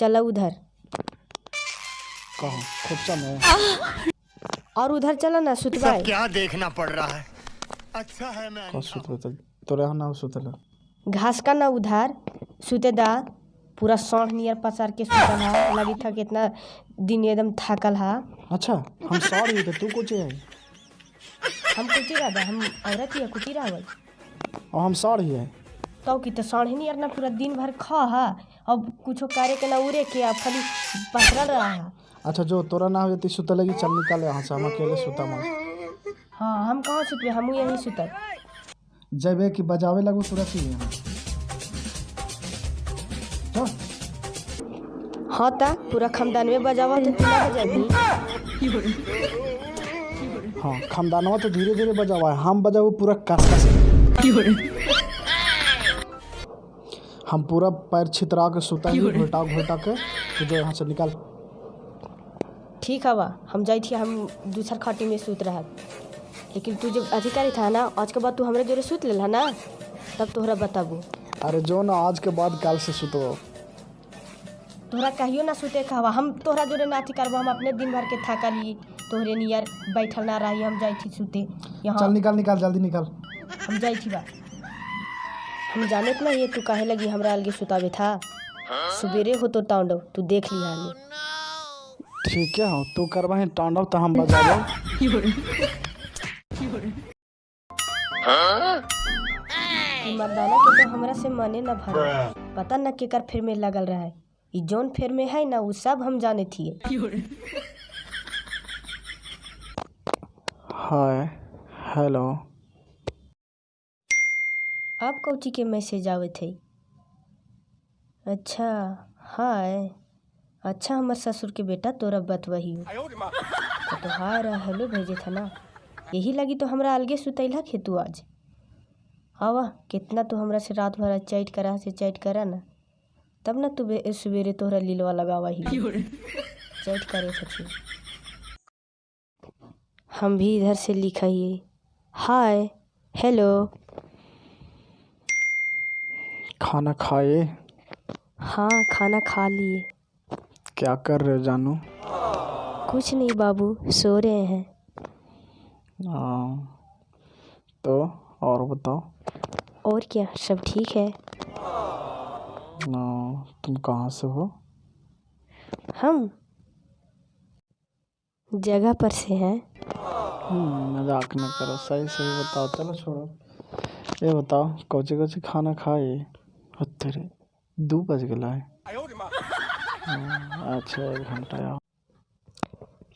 चला उधर। कहाँ खोपचा में? और उधर चला ना सुतवाए। क्या देखना पड़ रहा है, अच्छा है मैं कहाँ सुतबे त तोरे यहाँ ना सुतल। घास का ना उधार सुते दा, पूरा सौंठ नियर पसार के सुतल हा, लगी था कितना दिन एकदम थाकल हा। अच्छा हम सॉरी तो तू कुछ है? हम कुची रहा, हम औरत ही कुची रहा। और हम सॉरी है तो की तो साढ़े नियर ना पूरा दिन भर खा हा, अब कुछो कार्य के ना उड़े के अब खाली पसरल रहा हा। अच्छा जो तोरा ना हो जती सुतल लगी, चल निकाल यहाँ से, हम अकेले सुता मन। हाँ हम कहाँ सुतबे, हमू यहीं सुतब। जबे कि बजावे लगो तुरंत ही यहाँ। चल। हाँ ता पूरा खानदान में बजावा तो तू ना बजाबी। हाँ खानदानवा तो धीरे धीरे बजावा है, हम बजाबो पूरा कस कस। हम पूरा पैर छितरा के सुता ही घोटा घोटा के, तो जो यहाँ से निकाल। ठीक है बा, हम जाई थी, हम दूसर खाटी में सुत रहा, लेकिन तू जब अधिकारी था ना आज के बाद तू हमरे जोरे सुत लेला ना तब तोहरा बताबू। अरे जो ना आज के बाद कल से सुतबो। तोहरा कहियो ना सुते कहवा, हम तोहरा जोरे ना अथी करबो, हम अपने दिन भर के थाकल ही तोहरे नियर बैठल ना रही, हम जाई थी सुते यहाँ। चल निकाल निकाल जल्दी निकाल। हम जाई थी बा, हम जानत ना ये तू काहे लगी हमरा अलगे सुतावे था। सुबेरे हो तो तांडव तू देख ली हाली। ठीक है, हो तू करबा ही तांडव तो हम बजाबो। मर्दाना के तो हमरा से मने न भरे, पता न केकर फेर में लगल रहा है, ई जोन फेर में है ना वो सब हम जाने थी। Hi hello. अब कौची के मैसेज आवे थे? अच्छा हाय, अच्छा हमार ससुर के बेटा तोरा बतवही तो हाय रहा हेलो भेजे था ना, यही लगी तो हमरा अलगे सुतैला खेतू आज। आवा कितना तू हमरा से रात भर चैट करा से चैट करा ना, तब ना तू सवेरे तोहरा लीलवा लगावा ही चैट करे सखी। हम भी इधर से लिखा ही हाय हेलो। खाना खाए? हाँ खाना खा लिए। क्या कर रहे हो जानू? कुछ नहीं बाबू, सो रहे हैं। हाँ तो और बताओ। और क्या, सब ठीक है। ना तुम कहाँ से हो? हम जगह पर से हैं। मजाक न करो, सही सही बताओ। चलो छोड़ो, ये बताओ कौची कौची खाना खाए? तेरे 2 बज गया है। अच्छा 1 घंटा यार।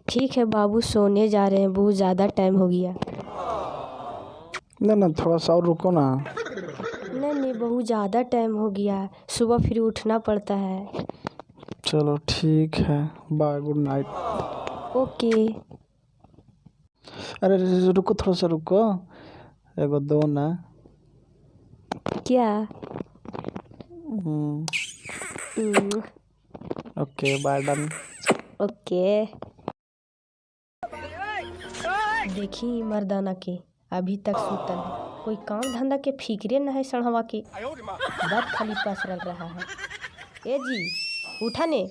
ठीक है बाबू, सोने जा रहे हैं, बहुत ज़्यादा टाइम हो गया। ना ना थोड़ा सा और रुको ना। नहीं नहीं बहुत ज़्यादा टाइम हो गया, सुबह फिर उठना पड़ता है। चलो ठीक है, बाय, गुड नाइट। ओके। अरे रुको थोड़ा सा रुको, एगो दो ना। क्या? Okay bye, done. Okay. देखी मर्दाना के अभी तक सुतल है, कोई काम धंधा के फिक्रे न है सढ़वा के, बात खाली पसरल रहा है। ए जी उठा ने,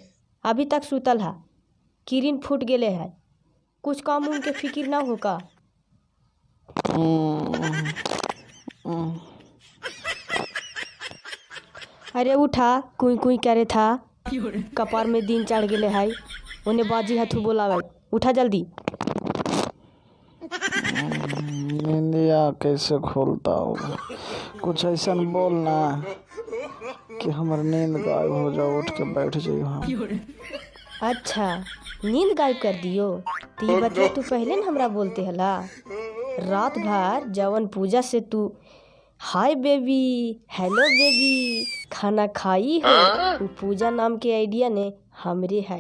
अभी तक सुतल है, किरिन फूट गेले है, कुछ काम उनके फिक्र ना हो का? अरे उठा, कुई कुई करे था, कपार में दिन चढ़ गेले है, उन्हें बाजी हथू बोलावे, उठा जल्दी। निंदिया कैसे खोलता हो, कुछ ऐसा बोलना कि हमार नींद गायब हो जाओ, उठ के बैठ जाइए। हम अच्छा नींद गायब कर दियो तो ये बतिया तू पहले न हमरा बोलते हला। रात भर जवन पूजा से तू हाय बेबी हेलो बेबी खाना खाई हो, वो पूजा नाम के आइडिया ने हमरे है।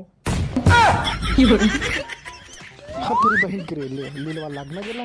हाँ तेरी बहन के ले लीलवा लगना गेला।